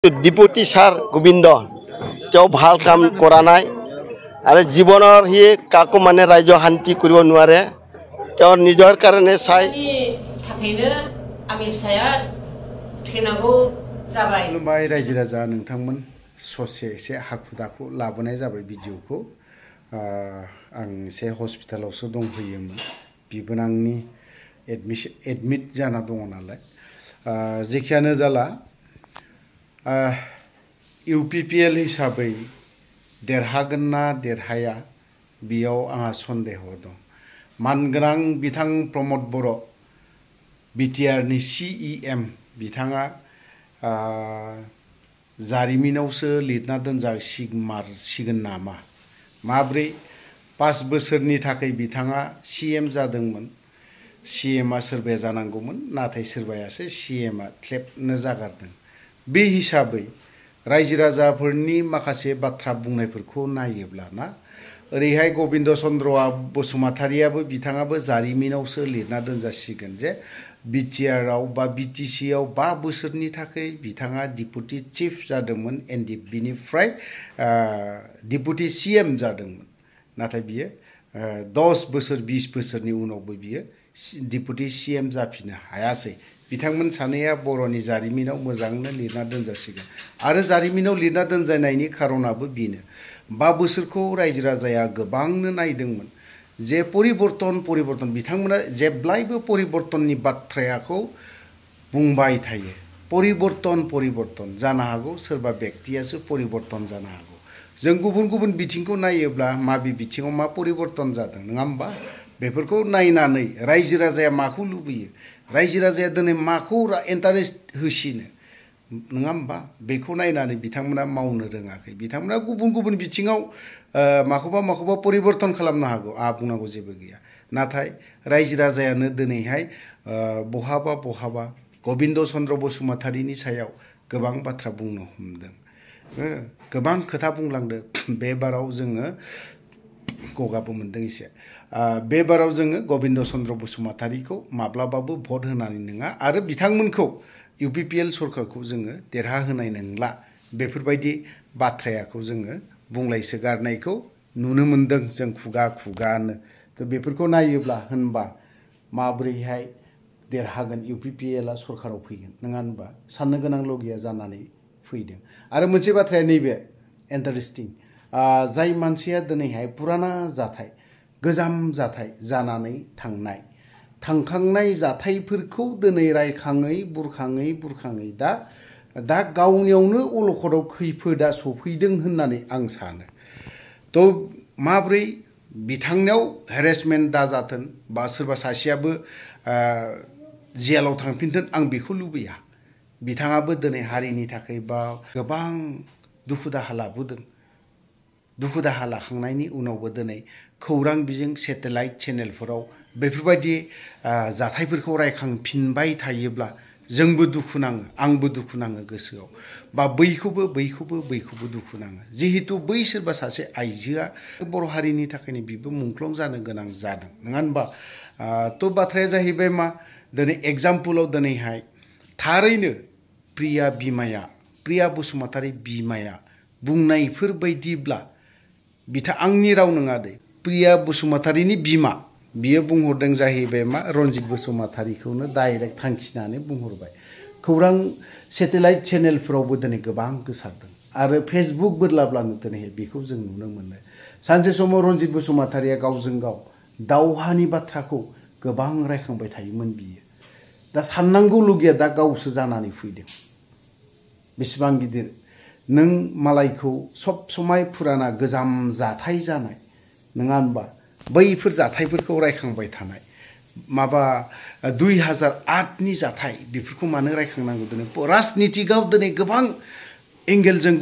Deputy sir Govinda তেওঁ ভাল কাম কৰা নাই আৰু জীৱনৰ হি কাকো মানে ৰাজ্য শান্তি কৰিব নোৱাৰে তেওঁৰ নিজৰ কাৰণে চাই थाखायनो आंनि फिसाया थैनांगौ जाबाय। खुलुमबाय रायजो राजा नोंथांमोन ससे एसे हाखु दाखु लाबोनाय जाबाय भिडिअखौ आं एसे हस्पिटालावसो दंफैयोमोन बिबोनांनि एडमिट जाना दङ नालाय जेखियानो जाला UPPL हिसाबै देरहागोन ना देरहाया बेयाव आंहा सन्देह दं मानगोनां बिथां प्रमद बर' BTR नि CEM बिथाङा जारिमिनावसो लिरना दोनजासिगोन नामा माब्रै 5 बोसोरनि थाखाय बिथाङा CM जादोंमोन CM आ सोरबाया जानांगौमोन नाथाय सोरबायासो CM आ ख्लेबनो जागारदों बे हिसाबै रायजो राजाफोरनि माखासे बाथ्रा बुंनायफोरखौ नायोब्ला ना ओरैहाय गोविंद चन्द्र बसुमतारियाबो बिथाङाबो जारिमिनावसो लिरना दोनजासिगोन जे BTR आव बा BTC आव 5 बोसोरनि थाखाय बिथाङा डिपुटी चीफ जादोंमोन NDP निफ्राय डिपुटी CM जादोंमोन नाथाय बियो 10 बोसोर 20 बोसोरनि उनावबो बियो डिपुटी CM जाफिननो हायासै बिथांमोन सानैया बर'नि जारिमिनाव मोजांनो लिरना दोनजासिगोन आरो जारिमिनाव लिरना दोनजानायनि खारनाबो बेनो 5 बोसोरखौ रायजो राजाया गोबांनो नायदोंमोन जे परिबर्तन बिथांमोना जेब्लायबो परिबर्तननि बाथ्राखौ बुंबाय थायो परिबर्तन जानो हागौ सोरबा व्यक्तियासो परिबर्तन जानो हागौ जों गुबुन बिथिंखौ नायोब्ला माबे बिथिङाव मा परिबर्तन जादों नङा होमबा बेफोरखौ नायनानै रायजो राजाया माखौ लुबैयो रायजो राजाया दिनै माखौ इन्टारेस्ट होसिनो नङा होमबा बेखौ नायनानै बिथांमोना मावनो रोङाखै बिथांमोना गुबुन बिथिङाव माखौबा परिबर्तन खालामनो हागौ बुंनांगौ जेबो गैया नाथाय रायजो राजायानो दिनैहाय बहाबा गोविंद चन्द्र बसुमतारिनि सायाव गोबां बाथ्रा बुंनो हमदों गोबां खोथा बुंलांदों बे बाराव जोङो गगाबो मोनदों एसे बे बाराव जोङो गोविंद चन्द्र बसुमतारिखौ माब्लाबाबो भट होनानै नङा आरो बिथांमोनखौ UPPL सरकारखौ जोङो देरहा होनाय नंला बेफोरबायदि बाथ्राखौ जोङो बुंलायसो गारनायखौ नुनो मोनदों जों खुगानो थ बेफोरखौ नायोब्ला होनबा माब्रैहाय देरहागोन UPPL आ सरकाराव फैगोन नङा होनबा साननो गोनां लगिया जानानै फैदों आरो मोनसे बाथ्राया नैबे इन्टारेस्टिं जाय मानसिया दिनैहाय पुराना जाथाय गोजाम जाथाय जानानै थांखांनाय जाथायफोरखौ दिनै रायखाङै बुरखाङै दा गावनियावनो अलखदाव खैफोदा सफैदों होननानै आं सानो थ माब्रै बिथांनियाव हेरेसमेन्ट दाजाथों बा सोरबा सासेयाबो जेलाव थांफिनथों आं बेखौ लुबैया बिथाङाबो दिनै हारिनि थाखाय बा गोबां दुखु दाहा लाबोदों दुखु दाहा लाखांनायनि उनावबो दिनै खौरां बिजों सेटेलाइट चेनेलफोराव बेफोरबायदि जाथायफोरखौ रायखांफिनबाय थायोब्ला जोंबो दुखु नाङो आंबो दुखु नाङो गोसोआव बा बैखौबो दुखु नाङो जिहेतु बै सोरबा सासे आइजोआ बर' हारिनि थाखायनो बिबो मुंख्लं जानो गोनां जादों नङा होनबा थ बाथ्राया जाहैबाय मा दिनै एग्जाम्पलाव दिनैहाय थारैनो प्रिया बसुमतारि बिमाया बुंनायफोर बायदिब्ला आंनि राव नङा दे प्रिया बसुमतारिनि बिमा बियो बुंहरदों जाहैबाय मा रनजित बसुमतारिखौनो डाइरेक्ट थांखिनानै बुंहरबाय खौरां सेटेलाइट चेनेलफोरावबो दिनै गोबां गोसारदों आरो फेसबुक बोरलाब्लानो दिनै बेखौ जों नुनो मोनो सानसे समाव रनजित बसुमतारिया गावजों गाव दावहानि बाथ्राखौ गोबां रायखांबाय थायोमोन बियो दा साननांगौ लगिया दा गावसो जानानै फैदों बेसेबां गिदिर नों मालायखौ सब समाय पुराना गोजाम जाथाय जानाय नङा होनबा बैफोर जाथायफोरखौ रायखांबाय थानाय माबा 2008 नि जाथाय बेफोरखौ मानो रायखांनांगौ दिनै राजनितिकआव दिनै गोबां एंगेलजों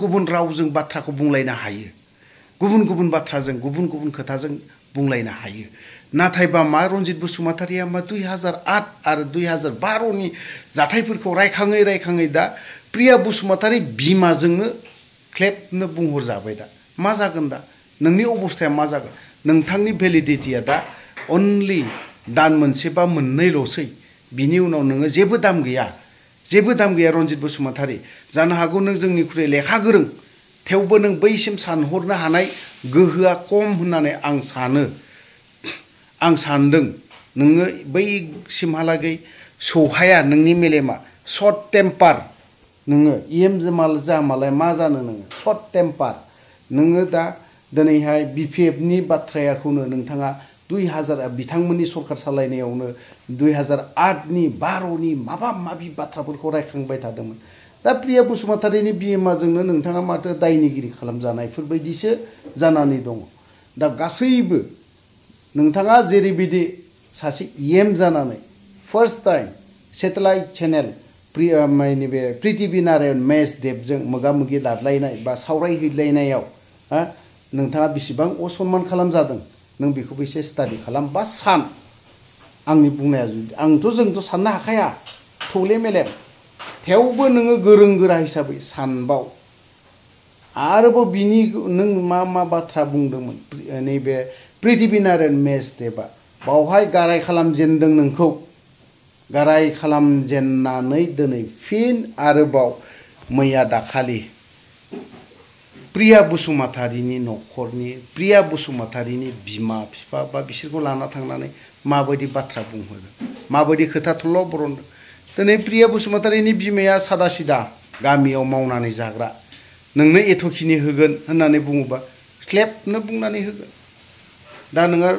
गुबुन रावजों बाथ्राखौ बुंलायनो हायो गुबुन बाथ्राजों गुबुन खोथाजों बुंलायनो हायो नाथायबा मा रनजित बसुमतारिया मा 2008 आरो 2012 नि जाथायफोरखौ रायखाङै दा प्रिया बसुमतारि बिमाजोंनो ख्लेबनो बुंहरजाबाय दा मा जागोन दा नोंनि अबस्थाया मा जागोन नोंथांनि भेलिडिटिया दा अनलि दान मोनसे बा मोननैल'सै बिनि उनाव नोङो जेबो दाम गैया जेबो दाम गैया रनजित बसुमतारी जानो हागौ नों जोंनिख्रुइ लेखा गोरों थेवबो नों बैसिम सानहरनो हानाय गोहोआ खम होननानै आं सानो आं सानदों नोङो बैसिमहालागै सौहाया नोंनि मेलेमा सर्ट टेम्पार नोङो इएम जामालाय मा जानो नोङो सर्ट टेम्पार नोङो दा दिनैहाय बिपिएफनि बाथ्राखौनो नोंथाङा 2000 बिथांमोननि सरकार सालायनायावनो 2008नि 12नि माबा माबि बाथ्राफोरखौ रायखांबाय थादोंमोन दा प्रिया बसुमतारीनि बिएमआजोंनो नोंथाङा माथो दायनिगिरि खालामजानायफोर बायदिसो जानानै दङ दा गासैबो नोंथाङा जेरैबायदि सासे इएम जानानै फार्स्ट टाइम सेटेलाइट चेनेल बे प्रिथिबि नारायण मेस देबजों मोगा मोगि लादलायनाय बा सावरायहैलायनायाव नोंथाङा बेसेबां असनमान खालामजादों नों बेखौबो एसे स्टाडि खालाम बा सान आंनि बुंनाया जुदि जोंथ' साननो हाखाया थौले मेलेम थेवबो नोङो गोरों गोरा हिसाबै सानबाव आरोबाव बिनि नों मा बाथ्रा बुंदोंमोन नैबे प्रिथिबि नारायण मेस देबा बावहाय गाराय खालामजेनदों नोंखौ गाराय खालामजेननानै दिनै फिन आरोबाव मैया दाखालि प्रिया बसुमतारीनि न'खरनि प्रिया बसुमतारीनि बिमा बिफा बा बिसोरखौ लाना थांनानै माबायदि बाथ्रा बुंहरदों माबायदि खोथा थुल' बरनदों दिनै प्रिया बसुमतारीनि बिमाया सादा सिदा गामियाव मावनानै जाग्रा नोंनो एथ'खिनि होगोन होननानै बुङोबा क्लेबनो बुंनानै होगोन दा नोङो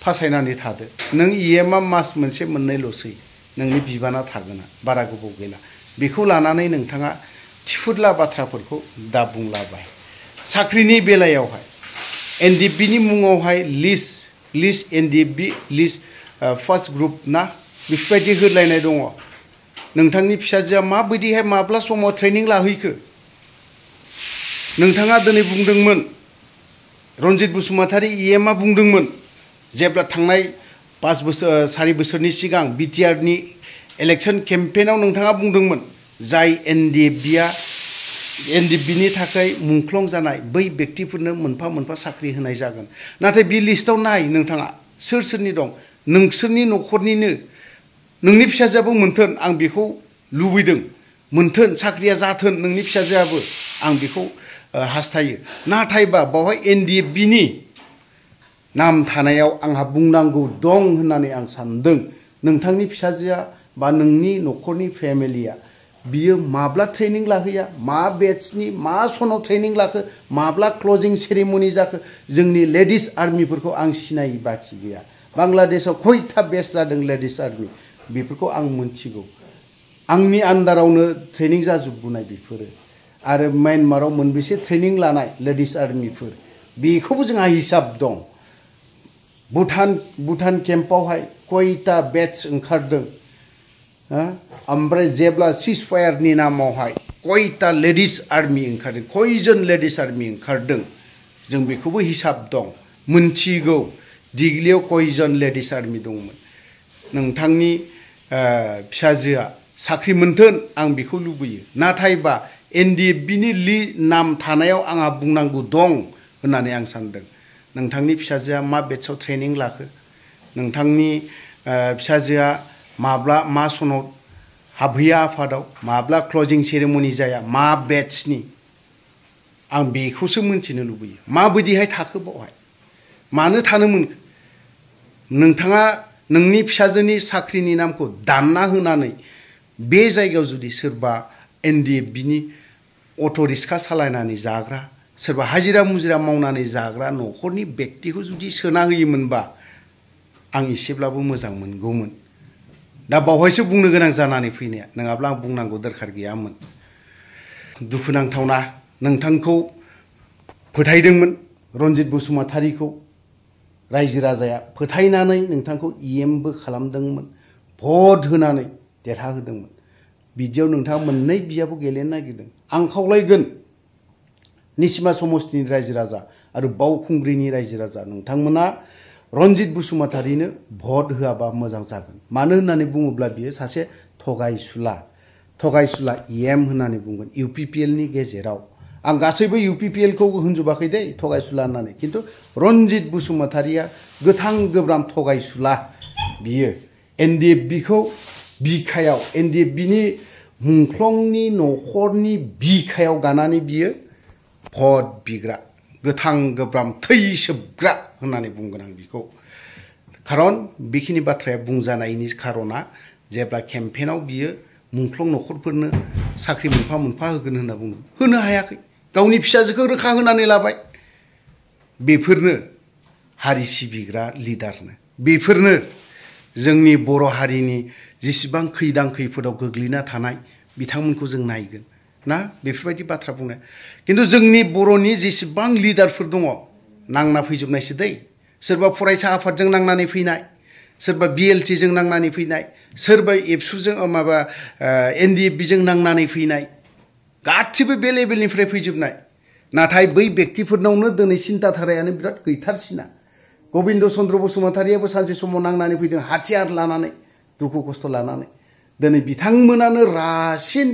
फासायनानै थादो नों इएमआ मास मोनसे मोननैल'सै नोंनि बिबाना थागोना बारा गोबाव गैला बेखौ लानानै नोंथाङा थिफुदला बाथ्राफोरखौ दा बुंलाबाय साख्रिनि बेलायावहाय एनडिएफबिनि मुङावहाय list NDFB list first group ना बेफोरबायदि होलायनाय दङ नोंथांनि फिसाजोआ माबायदिहाय माब्ला समाव ट्रेनिं लाहैखो नोंथाङा दिनै बुंदोंमोन रनजित बसुमतारी इएमआ बुंदोंमोन जेब्ला थांनाय 4 बोसोरनि सिगां बिटिआरनि इलेक्शन केम्पेइनाव नोंथाङा बुंदोंमोन जाय एनडिएफबिनि थाखाय मुंख्लं जानाय बै व्यक्तिफोरनो मोनफा मोनफा साख्रि होनाय जागोन नाथाय बे लिस्टआव नाय नोंथाङा सोरनि दं नोंसोरनि न'खरनिनो नोंनि फिसाजोआबो मोनथों आं बेखौ लुबैदों मोनथों साख्रिया जाथों नोंनि फिसाजोआबो आं बेखौ हास्थायो नाथायबा बावहाय एनडिएफबिनि नाम थानायाव आंहा बुंनांगौ दं होननानै आं सानदों नोंथांनि फिसाजोआ बा नोंनि न'खरनि फेमिलिया बियो माब्ला ट्रेनिं लाहैया मा बेट्सनि मा सनाव ट्रेनिं लाखो माब्ला क्लजिं सेरेमनि जाखो जोंनि लेडिस आर्मिफोरखौ आं सिनायै बाखि गैया बांलादेशआव खयथा बेच जादों लेडिस आर्मि बेफोरखौ आं मोनथिगौ आंनि आन्दारावनो ट्रेनिं जाजोबबोनाय बेफोरो आरो म्यानमाराव मोनबेसे ट्रेनिं लानाय लेडिस आर्मिफोर बेखौबो जोंहा हिसाब दं भुटान केम्पआवहाय खयथा बेट्स ओंखारदों ओमफ्राय जेब्ला सिज फायारनि नामावहाय खयथा लेडिस आर्मि ओंखारदों खयजन लेडिस आर्मि ओंखारदों जों बेखौबो हिसाब दं मोनथिगौ दिग्लियाव खयजन लेडिस आर्मि दंमोन नोंथांनि फिसाजोआ साख्रि मोनथों आं बेखौ लुबैयो नाथायबा एनडिएफबिनि नाम थानायाव आंहा बुंनांगौ दं होननानै आं सानदों नोंथांनि फिसाजोआ मा बेट्सआव ट्रेनिं लाखो नोंथांनि फिसाजोआ माब्ला मा सनाव हाबहैया आफादाव माब्ला क्लजिं सेरेमनि जाया मा बेट्सनि आं बेखौसो मिन्थिनो लुबैयो माबायदिहाय थाखो बावहाय मानो थानो मोनखो नोंथाङा नोंनि फिसाजोनि साख्रिनि नामखौ दानना होनानै बे जायगायाव जुदि सोरबा एनडिएफबिनि अट' रिक्सा सालायनानै जाग्रा सोरबा हाजिरा मुजिरा मावनानै जाग्रा न'खरनि व्यक्तिखौ जुदि सोना होयोमोनबा आं एसेब्लाबो मोजां मोनगौमोन दा बावहायसो बुंनो गोनां जानानै फैनाया नङाब्ला आं बुंनांगौ दरखार गैयामोन दुखुनांथावना नोंथांखौ फोथायदोंमोन रनजित बसुमतारीखौ रायजो राजाया फोथायनानै नोंथांखौ इएमबो खालामदोंमोन भट होनानै देरहाहोदोंमोन बिदियाव नोंथाङा मोननै बियाबो गेलेनो नागिरदों आं खावलायगोन निसिमा समस्तिनि रायजो राजा आरो बावखुंग्रिनि रायजो राजा नोंथांमोना रनजित बसुमतारीनो भट होआबा मोजां जागोन मानो होननानै बुङोब्ला बियो सासे थगायसुला इएम होननानै बुंगोन इउपिपिएलनि गेजेराव आं गासैबो इउपिपिएलखौ होनजोबाखै दे थगायसुला होननानै खिन्थु रनजित बसुमतारीया गोथां गोब्राम थगायसुला बियो एनडिएफबिखौ बिखायाव एनडिएफबिनि मुंख्लंनि न'खरनि बिखायाव गानानै बियो भट बिग्रा गोथां गोब्राम थै सोबग्रा होननानै बुंगोन आं बेखौ खारन बेखिनि बाथ्राया बुंजानायनि खारना जेब्ला केम्पेनाव बियो मुंख्लं न'खरफोरनो साख्रि मोनफा मोनफा होगोन होनना बुङो होनो हायाखै गावनि फिसाजोखौ रोखा होनानै लाबाय बेफोरनो हारि सिबिग्रा लिडारनो बेफोरनो जोंनि बर' हारिनि जेसेबां खैदां खैफोदाव गोग्लैना थानाय बिथांमोनखौ जों नायगोन ना बेफोरबायदि बाथ्रा बुंनाय किन्तु जोंनि बर'नि जेसेबां लिडारफोर दङ नांना फैजोबनायसो दै सोरबा फरायसा आफादजों नांनानै फैनाय सोरबा बिएलटिजों नांनानै फैनाय सोरबा एबसुजों माबा एनडिएफबिजों नांनानै फैनाय गासिबो बे लेभेलनिफ्राय फैजोबनाय नाथाय बै व्यक्तिफोरनावनो दिनै सिन्ताधारायानो बिराद गैथारसिना गबिन्द चन्द्र बसुमतारियाबो सानसे समाव नांनानै फैदों हाथियार लानानै दुखु खस्थ' लानानै दिनै बिथांमोनानो रासिन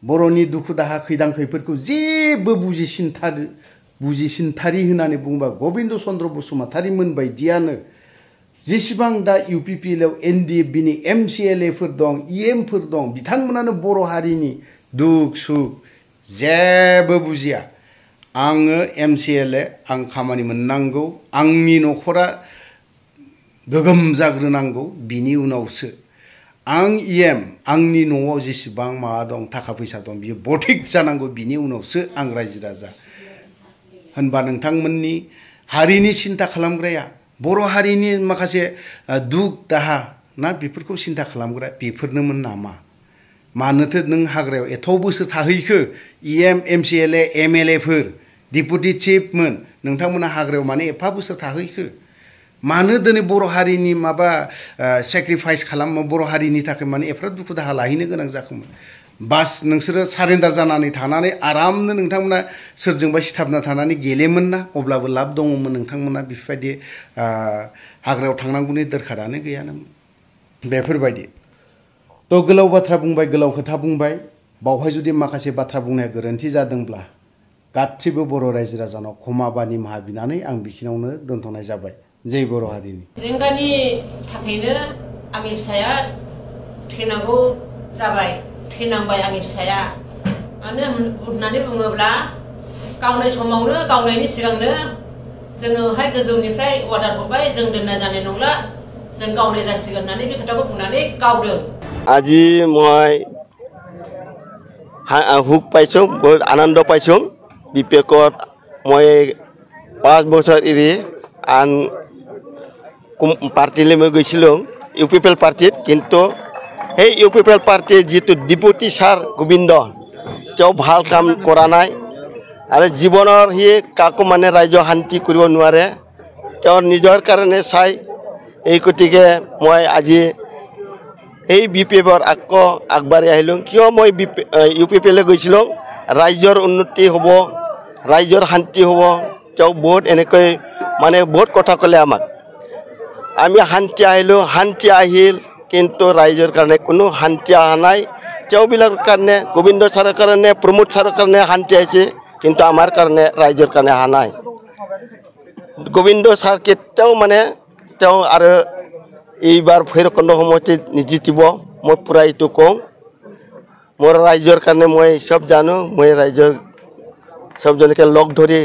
बर'नि दुखु दाहा खैदां खैफोदखौ जेबो बुजिसिनथारि होननानै बुंबा गबिन्द चन्द्र बसुमतारिमोन बायदियानो जेसेबां दा इउपिपिएलआव एनडिएफबिनि एमसिएलएफोर दं इएमफोर दं बिथांमोनानो बर' हारिनि दुख सुख जेबो बुजिया आङो एमसिएलए आं खामानि मोननांगौ आंनि न'खरा गोगोम जाग्रोनांगौ बिनि उनावसो आं इएम आंनि न'आव जेसेबां माबा दं थाखा फैसा दं बियो बथिक जानांगौ बिनि उनावसो आं रायजो राजा होनबा नोंथांमोननि हारिनि सिन्ता खालामग्राया बर' हारिनि माखासे दुख दाहा ना बेफोरखौ सिन्ता खालामग्रा बेफोरनोमोन नामा मानोथो नों हाग्रायाव एथ' बोसोर थाहैखो इएम एमसिएलए एमएलएफोर डिपुटि चिफमोन नोंथांमोना हाग्रायाव माने एफा बोसोर थाहैखो मानो दिनै बर' हारिनि माबा सेक्रिफाइस खालामो बर' हारिनि थाखाय माने एफा दुखु दाहा लाहैनो गोनां जाखोमोन बास नोंसोरो सारेन्डार जानानै थानानै आरामनो नोंथांमोना सोरजोंबा सिथाबना थानानै गेलेमोन ना अब्लाबो लाब दङमोन नोंथांमोना बेफोरबायदि हाग्रायाव थांनांगौनि दरखारानो गैयानोमोन बेफोरबायदि थ' गोलाव बाथ्रा बुंबाय गोलाव खोथा बुंबाय बावहाय जुदि माखासे बाथ्रा बुंनाया गोरोन्थि जादोंब्ला गासिबो बर' रायजो राजानाव क्षमा निमाहा बिनानै आं बेखिनियावनो दोनथ'नाय जाबाय जै बर' हारिनि रेंगानि थाखायनो आंनि फिसाया थैनांगौ जाबाय थैनांबाय आंनि फिसाया मानो होननानै बुङोब्ला गावनाय समावनो गावनायनि सिगांनो जोङोहाय गोजौनिफ्राय अर्डार हरबाय जों दोननाय जानाय नंला जों गावनाय जासिगोन होननानै बे खोथाखौ बुंनानै गावदों আজি মই সুখ পাইছোঁ বহুত আনন্দ পাইছোঁ বিপেকত মই 5 বছৰ এৰি আন পাৰ্টিলৈ মই গৈছিলোঁ ইউপিপিএল পাৰ্টিত কিন্তু সেই ইউপিপিএল পাৰ্টিৰ যিটো ডিপুটি ছাৰ গোবিন্দ তেওঁ ভাল কাম কৰা নাই আৰু জীৱনৰ সি কাকো মানে ৰাজ্য শান্তি কৰিব নোৱাৰে তেওঁৰ নিজৰ কাৰণে চাই এই গতিকে মই আজি এই বিপিএফৰ আকৌ আগবাঢ়ি আহিলোঁ কিয় মই ইউপিপিএললৈ গৈছিলোঁ ৰাজ্যৰ উন্নতি হ'ব ৰাজ্যৰ শান্তি হ'ব তেওঁ বহুত এনেকৈ মানে বহুত কথা ক'লে আমাক আমি শান্তি আহিলোঁ শান্তি আহিল কিন্তু ৰাইজৰ কাৰণে কোনো শান্তি অহা নাই তেওঁবিলাকৰ কাৰণে গোবিন্দ ছাৰৰ কাৰণে প্ৰমোদ ছাৰৰ কাৰণে শান্তি আহিছে কিন্তু আমাৰ কাৰণে ৰাইজৰ কাৰণে অহা নাই গোবিন্দ ছাৰ কেতিয়াও মানে তেওঁ আৰু এইবাৰ ভৈৰৱকুণ্ড সমষ্টি নিজিতিব মই পুৰা এইটো কওঁ মোৰ ৰাইজৰ কাৰণে মই চব জানো মই ৰাইজৰ চবজনকে লগ ধৰি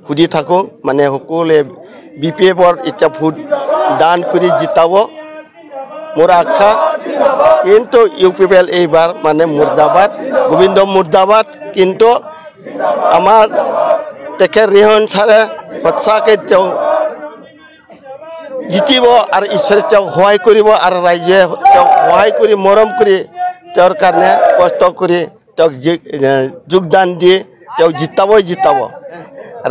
সুধি থাকোঁ মানে সকলোৱে বিপিএফৰ এতিয়া ভোট দান কৰি জিতাব মোৰ আশা কিন্তু ইউপিপিএল এইবাৰ মানে মুৰ্দাবাদ গোবিন্দ মুৰ্দাবাদ কিন্তু আমাৰ তেখেত ৰেহন ছাৰে সঁচাকৈ তেওঁ জিতিব আৰু ঈশ্বৰে তেওঁক সহায় কৰিব আৰু ৰাইজে তেওঁক সহায় কৰি মৰম কৰি তেওঁৰ কাৰণে কষ্ট কৰি তেওঁক যোগদান দি তেওঁক জিতাব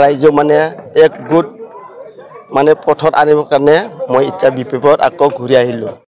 ৰাইজ মানে এক গোট মানে পথত আনিবৰ কাৰণে মই এতিয়া বিপিএফত আকৌ ঘূৰি আহিলোঁ